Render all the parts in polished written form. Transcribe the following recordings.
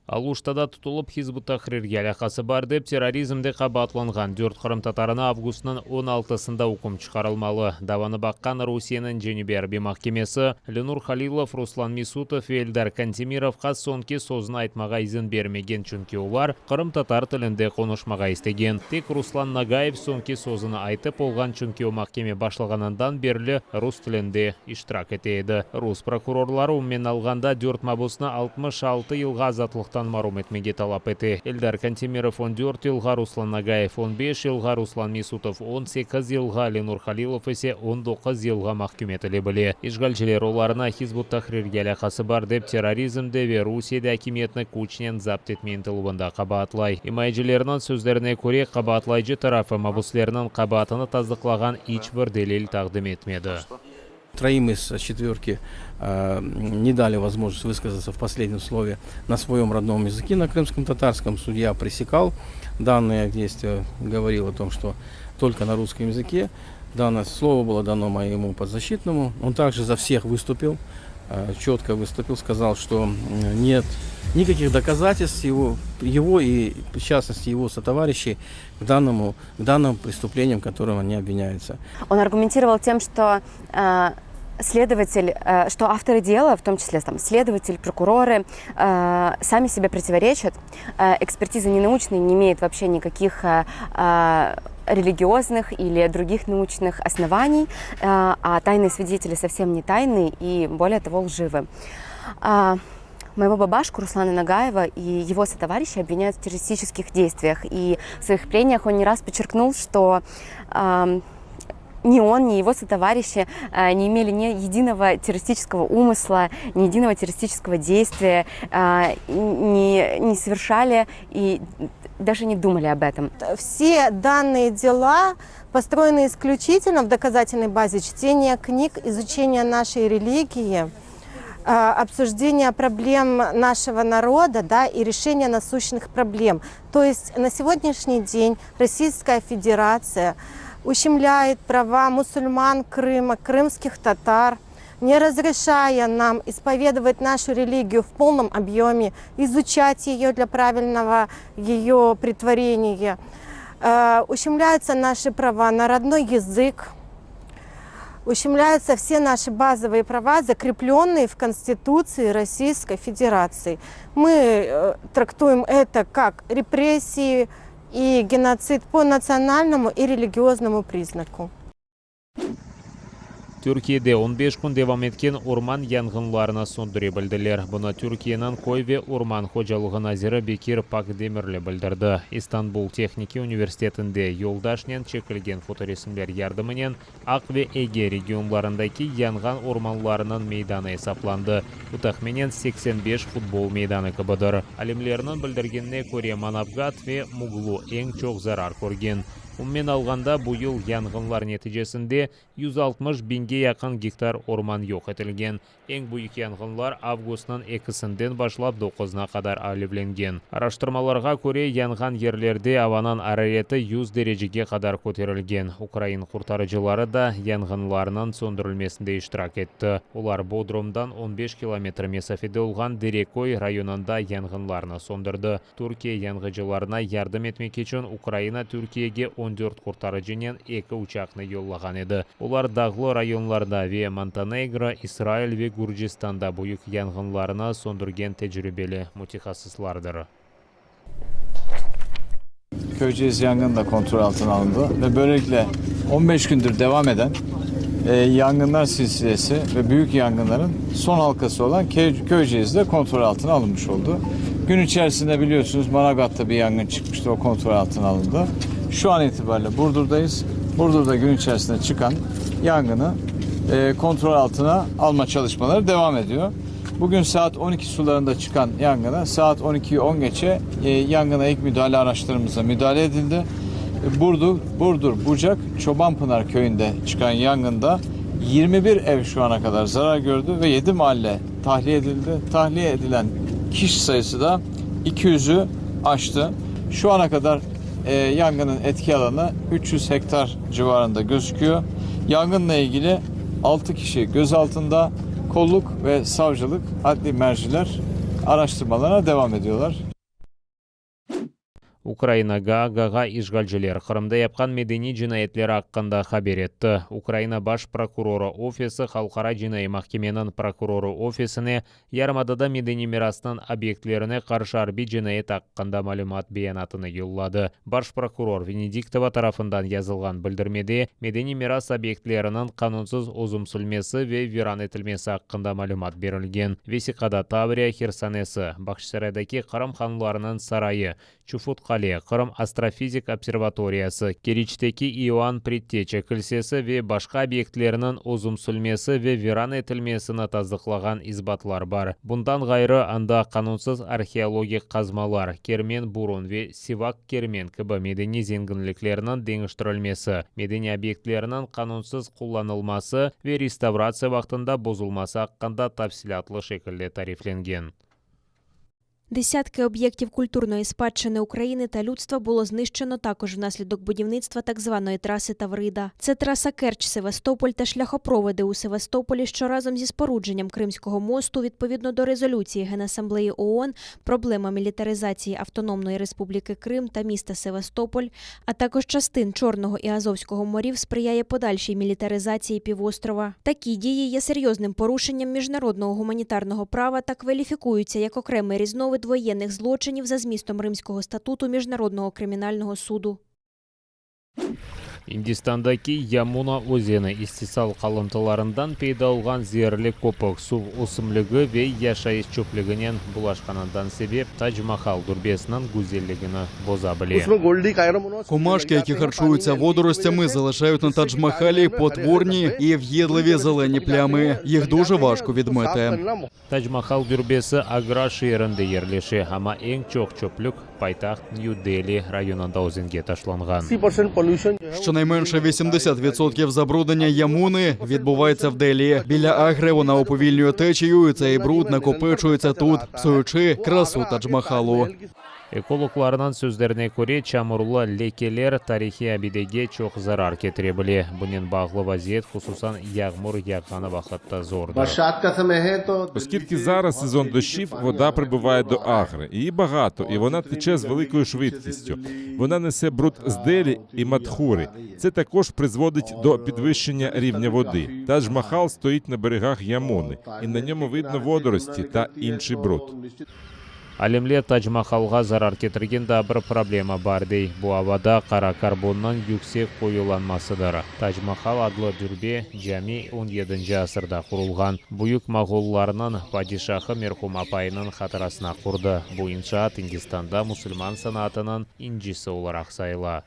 Aluştada tutulıp Hizb ut-Tahrirge alâqası bar dep terrorizmde qabaatlanğan dört qırımtatarına avgustnıñ on altısında üküm çıqarılmalı. Davanı baqqan Rusiyeniñ Cenübiy arbiy mahkemesi Lenur Halilov, Ruslan Mesutov ve Eldar Kantemirovqa soñki sözüni aytmağa izin bermegen, çünki olar qırımtatar tilinde qonuşmağa istegen. Tek Ruslan Nagayev soñki sözüni aytıp olğan, çünki o mahkeme başlağanından berli rus tilinde iştirak ete edi. Rus prokurorları umumen alğanda dört mabusnı 66 yılğa azatlıqtan marum etmege talap ete, Eldar Kantemirov on dört yılğa, Ruslan Nagayev on beş yılğa, Ruslan Mesutov 18 yılğa, Lenur Halilov ise 19 yılğa mahküm etile bile. İşğalciler olarnı Hizb ut-Tahrirge alâqası bar dep terrorizmde ve Rusiyede akimiyetni küçnen zapt etme ıntıluvında qabaatlay. İmayecilerniñ sözlerine köre, qabaatlayıcı tarafı mabuslerniñ qabaatını tasdıqlağan iç bir delil taqdim etmedi. Троим из четверки не дали возможность высказаться в последнем слове на своем родном языке, на крымском татарском. Судья пресекал данное действие, говорил о том, что только на русском языке. Данное слово было дано моему подзащитному. Он также за всех выступил, четко выступил, сказал, что нет никаких доказательств его и, в частности, его сотоварищей к данным преступлениям, которым они обвиняются. Он аргументировал тем, что следователь, что авторы дела, в том числе там, следователь, прокуроры, сами себе противоречат. Экспертиза не научная, не имеет вообще никаких религиозных или других научных оснований, а тайные свидетели совсем не тайные и, более того, лживы. Моего бабашку Руслана Нагаева и его сотоварищи обвиняют в террористических действиях. И в своих прениях он не раз подчеркнул, что ни он, ни его сотоварищи не имели ни единого террористического умысла, ни единого террористического действия, не совершали и даже не думали об этом. Все данные дела построены исключительно в доказательной базе чтения книг, изучения нашей религии, обсуждения проблем нашего народа, да, и решения насущных проблем. То есть на сегодняшний день Российская Федерация ущемляет права мусульман Крыма, крымских татар, не разрешая нам исповедовать нашу религию в полном объеме, изучать ее для правильного ее претворения. Ущемляются наши права на родной язык, ущемляются все наши базовые права, закрепленные в Конституции Российской Федерации. Мы трактуем это как репрессии и геноцид по национальному и религиозному признаку. Türkiyede 15 kün devam etken orman yanğınlarını söndüre bildiler. Bunı Türkiyeniñ köy ve orman hocalığı naziri Bekir Pakdemirli bildirdi. İstanbul Tehniki universitetinde yoldaşnen çekilgen fotoresimler yardımınen Aq ve Ege regionlarındaki yanğan ormanlarınıñ meydanı esaplandı. Bu tahminen 85 futbol meydanı kibidir. Alimlerniñ bildirgenine köre, Manavgat ve Muglu eñ çoq zarar körgen. Umumen alğanda, bu yıl yanğınlar neticesinde 160 biñge yaqın gektar orman yoq etilgen. Eñ büyük yanğınlar avgustnıñ ekisinden başlap doquzına qadar alevlengen. Araştırmalarğa köre, yanğan yerlerde avanıñ arareti 100 derecege qadar köterilgen. Ukrain qurtarıcıları da yanğınlarnıñ söndürilmesinde iştirak etti. Olar Bodrumdan 15 kilometr mesafede olğan Dereköy rayonında yanğınlarnı söndürdi. Türkiye yanğıcılarına yardım etmek içün Ukraina Türkiyege 14 qurtarıcınen eki uçaqnı yollağan edi. Olar dağlı rayonlarda ve Montenegro, İsrail ve Gürcistanda büyük yanğınlarnı söndürgen tecribeli mütehassıslardır. Köyceğiz yangını da kontrol altına alındı ve böylelikle 15 gündür devam eden yangınlar silsilesi ve büyük yangınların son halkası olan Köyceğiz de kontrol altına alınmış oldu. Gün içerisinde biliyorsunuz Manavgat'ta bir yangın çıkmıştı, o kontrol altına alındı. Şu an itibariyle Burdur'dayız. Burdur'da gün içerisinde çıkan yangını kontrol altına alma çalışmaları devam ediyor. Bugün saat 12 sularında çıkan yangına saat 12'yi 10 geçe yangına ilk müdahale araçlarımızla müdahale edildi. Burdur, Burdur, Bucak, Çobanpınar köyünde çıkan yangında 21 ev şu ana kadar zarar gördü ve 7 mahalle tahliye edildi. Tahliye edilen kişi sayısı da 200'ü aştı. Şu ana kadar yangının etki alanı 300 hektar civarında gözüküyor. Yangınla ilgili 6 kişi gözaltında, kolluk ve savcılık, adli merciler araştırmalarına devam ediyorlar. Ukraina Gaagağa işğalciler Qırımda yapqan medeniy cinayetleri aqqında haber etti. Ukraina Baş prokurorı ofisi Halqara cinaiy mahkemeniñ prokurorı ofisine yarımadada medeniy mirasnıñ obyektlerine qarşı arbiy cinayet aqqında malümat beyanatını yolladı. Baş prokuror Venediktova tarafından yazılğan bildirmede medeniy miras obyektleriniñ qanunsız özümsilmesi ve viran etilmesi aqqında malümat berilgen. Vesiqada Tavriya Hersonesi, Bağçasaraydaki Qırım hanlarınıñ sarayı, Çufut Qale, Qırım astrofizik observatoriyası, Keriçteki İoann Predteça kilsesi ve başqa obyektlerniñ özümsilmesi ve viran etilmesini tasdıqlağan isbatlar bar. Bundan ğayrı, anda qanunsız arheologik qazmalar, Kermen burun ve Sivak Kermen kibi medeniy zenginliklerniñ deñiştirilmesi, medeniy obyektlerniñ qanunsız qullanılması ve restavratsiya vaqtında bozulması aqqında tafsilâtlı şekilde tariflengen. Десятки об'єктів культурної спадщини України та людства було знищено також внаслідок будівництва так званої траси Таврида. Це траса Керч-Севастополь та шляхопроводи у Севастополі, що разом зі спорудженням Кримського мосту, відповідно до резолюції Генасамблеї ООН, проблема мілітаризації Автономної Республіки Крим та міста Севастополь, а також частин Чорного і Азовського морів сприяє подальшій мілітаризації півострова. Такі дії є серйозним порушенням міжнародного гуманітарного права та кваліфікуються як окремий різновид воєнних злочинів за змістом Римського статуту Міжнародного кримінального суду. İndistandaki Yamuna özeni istisal qalımtılarından peyda olğan zeerli köpük suv ösümligi ve yaşayış çöplüginen bulaşqanından sebep Tac Mahal dürbesiniñ güzelligini boza bile. Комашки, які харчуються водоростями, залишають на Тадж-Махалі потворні і в'їдливі зелені плями. Їх дуже важко відмити. Tac Mahal dürbesi Agra şeerinde yerleşe, amma eñ çoq çöplük paytaht Nyu-Deli rayonında özenge taşlanğan. Щонайменше 80% забруднення Ямуни відбувається в Делі. Біля Агри вона уповільнює течію, і цей бруд накопичується тут, псуючи красу Тадж-Махалу. Ekologlarnıñ sözlerine köre, çamurlı lekeler tarihiy abidege çoq zarar ketire bile. Bunen bağlı vaziyet hususan yağmur yağğanı vaqıtta zordır. Оскільки зараз сезон дощів, вода прибуває до Агри. Її багато, і вона тече з великою швидкістю. Вона несе бруд з Делі і Матхури. Це також призводить до підвищення рівня води. Тадж-Махал стоїть на берегах Ямуни, і на ньому видно водорості та інший бруд. Alimler Tac Mahalğa zarar ketirgen daa bir problema bar, dey, bu avada qara karbonnıñ yüksek qoyulanmasıdır. Tac Mahal adlı dürbe, cami on yedinci asırda qurulğan. Büyük moğollarnıñ padişahı merhum apayınıñ hatırasına qurdı. Bu inşaat İndistanda musulman sanatınıñ incisi olaraq sayıla.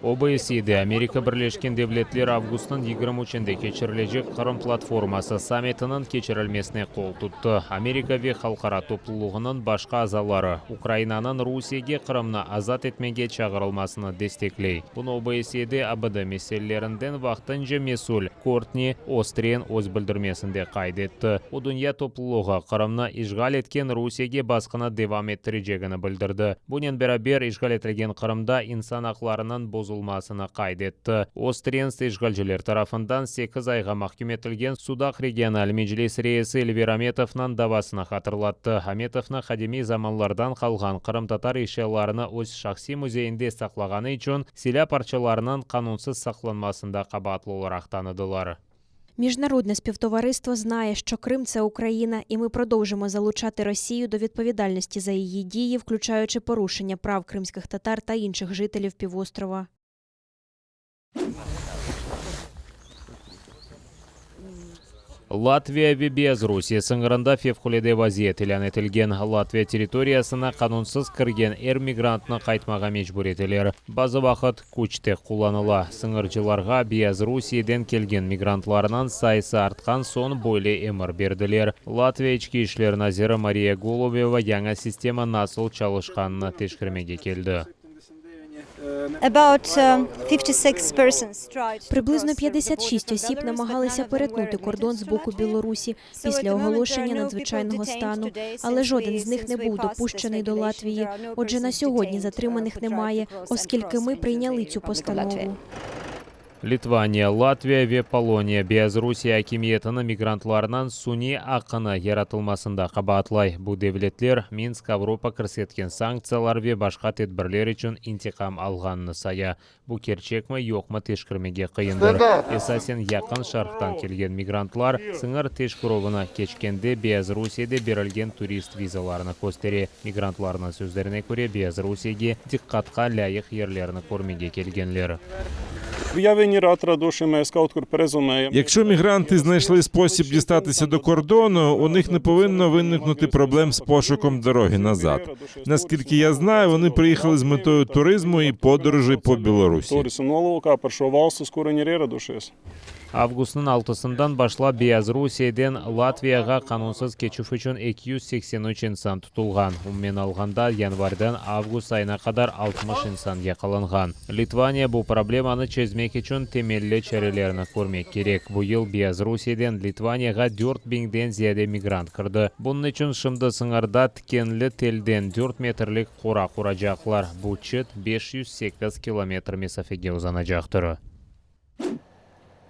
OBSYEde Amerika Birleşken Devletleri avgustnıñ 23-nde keçirilecek Qırım platforması sammitiniñ keçirilmesine qol tuttı. Amerika ve halqara toplulığınıñ başqa azaları Ukrainanıñ Rusiyege Qırımnı azat etmege çağırılmasını destekley. Bunı OBSYEde ABD meselelerinden vaqtınca mesül Kortni Ostren öz bildirmesinde qayd etti. O, dünya toplulığı Qırımnı işğal etken Rusiyege basqını devam ettirecegini bildirdi. Bunen beraber, işğal etilgen Qırımda insan aqlarınıñ bozulmasını qayd etti. Ostrens işğalciler tarafından sekiz ayğa mahküm etilgen Sudaq regional meclis reisi Elver Ametovnıñ davasını hatırlattı. Ametovnı qadimiy zamanlardan qalğan qırımtatar eşyalarını öz şahsiy müzeyinde saqlağanı içün silâ parçalarınıñ qanunsız saqlanmasında qabaatlı olaraq tanıdılar. Міжнародне співтовариство знає, що Крим – це Україна, і ми продовжимо залучати Росію до відповідальності за її дії, включаючи порушення прав кримських татар та інших жителів півострова. Latviya ve Beyazrusiye sıñırında fevqulâde vaziyet ilân etilgen. Latviya territoriyasına qanunsız kirgen er migrantnı qaytmağa mecbur eteler. Bazı vaqıt küç te qullanıla. Sıñırcılarğa Beyazrusiyeden kelgen migrantlarnıñ sayısı artqan soñ böyle emir berdiler. Latviya içki işler naziri Mariya Golubeva yañı sistema nasıl çalışqanını teşkermege keldi. Приблизно 56 осіб намагалися перетнути кордон з боку Білорусі після оголошення надзвичайного стану, але жоден з них не був допущений до Латвії. Отже, на сьогодні затриманих немає, оскільки ми прийняли цю постанову. Litvaniya, Latviya ve Poloniya Beyazrusiye akimiyetini migrantlarnıñ suniy aqını yaratılmasında qabaatlay. Bu devletler, Minsk Avropa kirsetken sanktsiyalar ve başqa tedbirler içün intiqam alğanını saya. Bu kerçekmi, yoqmı teşkirmege qıyındır. Esasen Yaqın Şarqtan kelgen migrantlar sıñır teşkirüvini keçkende Beyazrusiyede berilgen turist vizalarını köstere. Migrantlarnıñ sözlerine köre, Beyazrusiyege diqqatqa lâyıq yerlerni körmege kelgenler. Якщо мігранти знайшли спосіб дістатися до кордону, у них не повинно виникнути проблем з пошуком дороги назад. Наскільки я знаю, вони приїхали з метою туризму і подорожей по Білорусі. Avgustnıñ altısından başlap Beyazrusiyeden Latviyağa qanunsız keçüv içün 283 insan tutulğan. Umumen alğanda, yanvarden avgust ayına qadar 60 insan yaqalanğan. Litvaniya bu problemanı çezmek içün temelli çarelerni körmek kerek. Bu yıl Beyazrusiyeden Litvaniyağa dört biñden ziyade migrant kirdi. Bunıñ içün şimdi sıñırda tikenli telden dört metrlik qora quracaqlar, bu çit 508 kilometr mesafege uzanacaqtır.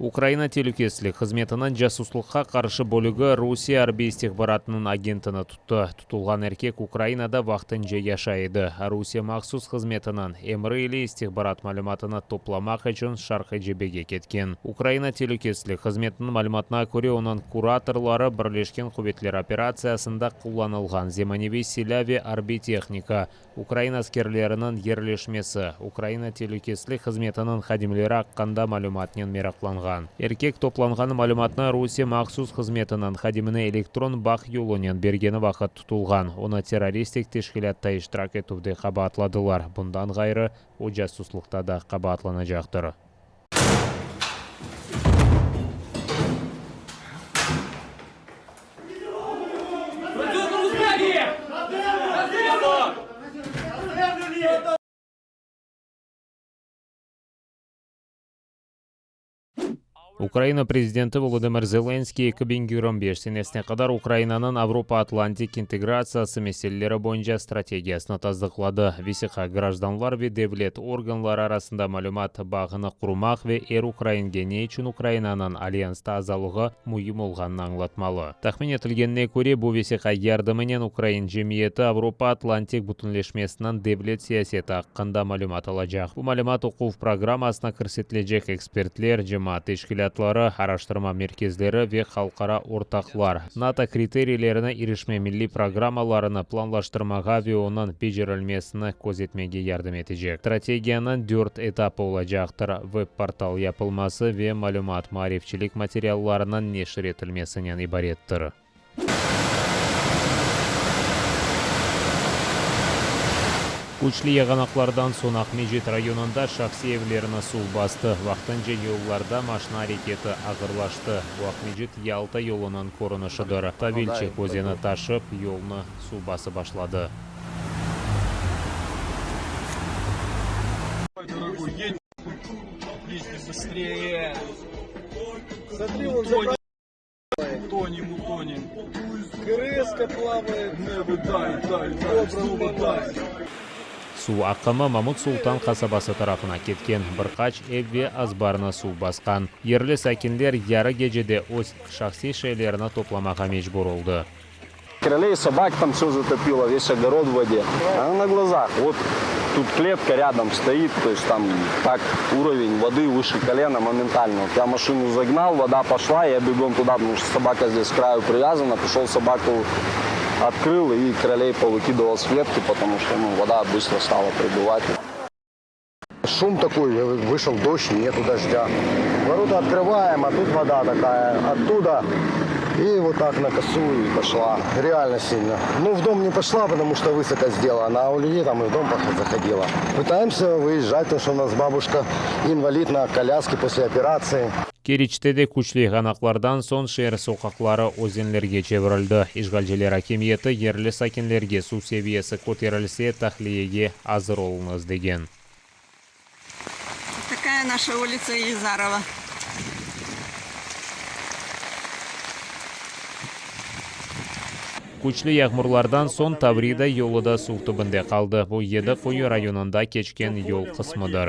Ukraina telükesizlik hızmetiniñ casuslıqqa qarşı bölügi Rusiye arbiy istihbaratınıñ agentini tuttı. Tutulğan erkek Ukrainada vaqtınca yaşay edi. Rusiye mahsus hızmetiniñ emri ile istihbarat malümatını toplamaq içün Şarqiy cebege ketken. Ukraina telükesizlik hızmetiniñ malümatına köre, onıñ kuratorları Birleşken quvetler operatsiyasında qullanılğan zemaneviy silâ ve arbiy tehnika, Ukraina askerleriniñ yerleşmesi, Ukraina telükesizlik hızmetiniñ hadimleri aqqında malümatnen meraqlanğan. Erkek toplanğan malümatnı Rusiye mahsus hızmetiniñ hadimine elektron bağ yolunen bergeni vaqıt tutulğan. Onı terroristik teşkilâtta iştirak etüvde qabaatladılar. Bundan ğayrı, o casuslıqta da qabaatlanacaqtır. Ukraina prezidenti Volodımır Zelenskıy 2025 senesine qadar Ukrainanıñ Avropa-Atlantik integratsiyası meseleleri boyunca strategiyasını tasdıqladı. Vesiqa grajdanlar ve devlet organları arasında malümat bağını qurmaq ve er ukrainge ne içün Ukrainanıñ Alyansta azalığı müim olğanını añlatmalı. Tahmin etilgenine köre, bu vesiqa yardımınen ukrain cemiyeti Avropa-Atlantik bütünleşmesiniñ devlet siyaseti aqqında malümat alacaq. Bu malümat oquv programmasına kirsetilecek ekspertler, cemaat teşkilâtları, araştırma merkezleri ve halqara ortaqlar, NATO kriteriylerine irişme milliy programmalarını planlaştırmağa ve onıñ becerilmesini közetmege yardım etecek. Strategiyanıñ dört etapı olacaqtır, veb-portal yapılması ve malümat-maarifçilik materiallarınıñ neşir etilmesinen ibarettir. Küçlü yağanaqlardan soñ Aqmescit rayonında şahsiy evlerni suv bastı. Vaqtınca yollarda maşna areketi ağırlaştı. Bu Aqmescit-Yalta yolunıñ körünişidir. Tavilçik özeni taşıp, yolnı suv basıp başladı. Suv aqımı Mamut Sultan qasabası tarafına ketken, bir qaç ev ve azbarnı suv basqan. Yerli sakinler yarı gecede öz şahsiy şeylerini toplamağa mecbur oldı. Kroley, sobak tam vse zatopilo, ves ogorod v vode. Ona na glazah, vot tut kletka râdom stoit, to est tam tak uroven vody vyše kolena momentalno. Vot ya maşinu zagnal, voda poşla, ya begom tuda, potomu çto sobaka zdes k krаю privâzana, poşol sobaku otkrıl i kroley povykidyval s kletki, potomu çto nu voda bıstro stala pribyvat. Şum takoy, vışel dojd, netu dojdâ. Vorota otkrıvaem, a tut voda takaya, ottuda i vot tak na kosu i poşla. Realno silno. Nu, v dom ne poşla, potomu çto vısoko sdelano, a u lyudey tam i v dom zahodila. Pıtaemsâ vıezzat, potomu çto u nas babuşka invalid na kolâske posle operatsii. Keriçte de küçlü yağanaqlardan soñ şeer soqaqları özenlerge çevirildi. İşğalciler akimiyeti yerli sakinlerge suv seviyesi köterilse, tahliyege azır oluñız degen. Takaya naşa ulitsa Elizarova. Küçlü yağmurlardan soñ Tavrida yolu da suv tübünde qaldı. Bu Yedi Quyu rayonında keçken yol qısmıdır.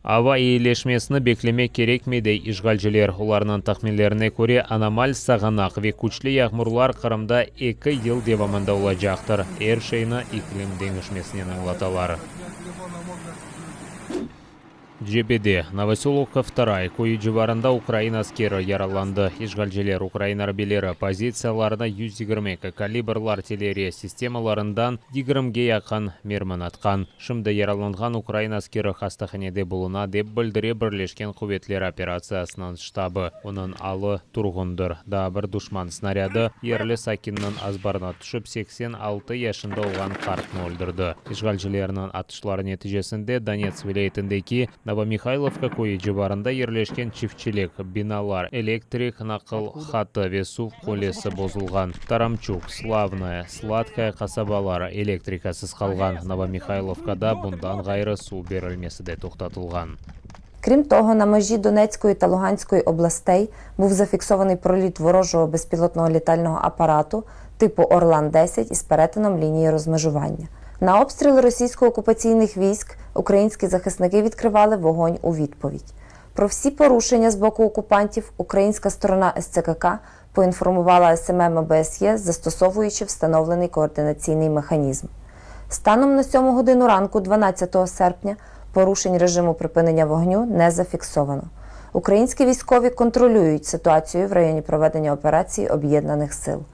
Ava eyileşmesini beklemek kerekmey, dey işğalciler. Olarnıñ tahminlerine köre, anomal sağanaq ve küçlü yağmurlar Qırımda eki yıl devamında olacaqtır. Er şeyni iklim deñişmesinen añlatalar. Cebede, Novosölovka Vtoraya köyü civarında ukrain askeri yaralandı. İşğalciler, ukrain arbiyleri pozitsiyalarına 122 kalibrlı artilleriya sistemalarından yigirmige yaqın mermini atqan. Şimdi yaralanğan ukrain askeri hastahanede buluna, dep bildire Birleşken quvetler operatsiyasınıñ ştabı. Onıñ alı turğundır. Daa bir duşman snarâdı yerli sakinniñ azbarına tüşip, 86 yaşında olğan qartnı öldürdi. İşğalcilerniñ atışları neticesinde Donetsk vilâyetindeki Novomihaylovka köyü civarında yerleşken çiftçilik binalar, elektrik naqil hattı ve suv qullesi bozulğan. Taramçuk, Slavnoye, Sladkoye qasabaları elektrikasız qalğan. Novomihaylovkada bundan ğayrı suv berilmesi de toqtatılğan. Крім того, на межі Донецької та Луганської областей був зафіксований проліт ворожого безпілотного літального апарату типу Орлан-10 із перетином лінії розмежування. На обстріли російсько-окупаційних військ українські захисники відкривали вогонь у відповідь. Про всі порушення з боку окупантів українська сторона СЦКК поінформувала СММ ОБСЄ, застосовуючи встановлений координаційний механізм. Станом на 7 годину ранку, 12 серпня, порушень режиму припинення вогню не зафіксовано. Українські військові контролюють ситуацію в районі проведення операції Об'єднаних сил.